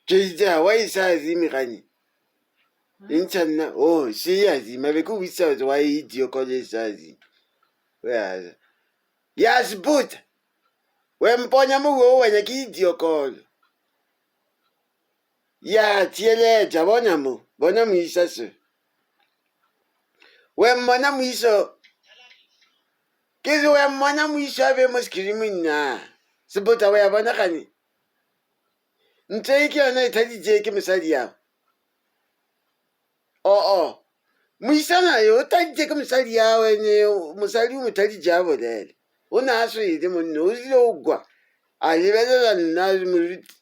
Tšeitša, wa e sa azime gane? E ntšha nna, oh, se e azima, be ke o botšiša gore wa e dio call e sa azime. O ya, ya sepotsa, we mponya mo wo wena ke idio call. Ya theeletša, bona mo, bona moisa se. We mmona moiso, ke re we mmona moiso a be mo screening na? Sepotsa, o ya bona gane? Ntho e ke yona e thaditše ke mosadi yago. Oo, moisana yo o thaditše ke mosadi yago ene mosadi o mo thaditše a bolele. O ne a swele monna, o rile o kwa a lebelela nna moruti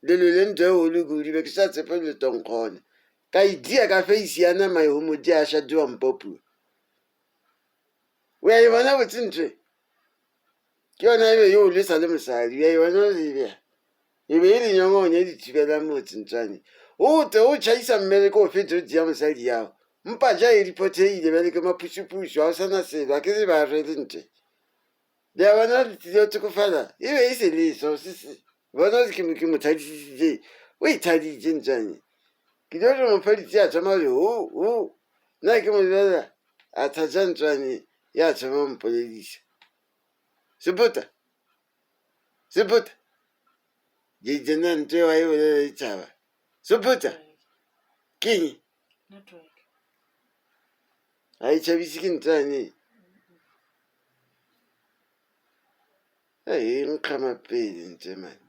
lelo le ntho e golo kudu be ke sa tshepe le tonkgone. Ka itia ka face ya nama e homotše ya šadiwa mpopu. O ya e bona botse ntho e? Ke yona e be yo lesa le mosadi, ya yona e be e be e le nyongonye di thibela motse ntswane. O te o tšhaisa mmereko o fetše o tšea mosadi yago. Mpa ja e di photheile bjale ke maphušuphušu a o sana selo a ke se ba rwele ntwe. Le a bona le tlile tokofala e be e se leso se se bona ke ke mo thadisitše o e thaditše ntswane. Ke tlo re mo fa ditse a thoma re ho ho nna ke mo lebelela a thatša ntswane ya thoma mpoledisa. Sepota, sepota, ke tsena ntho eo a e bolela ditšhaba. Sepota, keng? Ga e tšhabise ke ntsane. E nkgama pele ntse mane.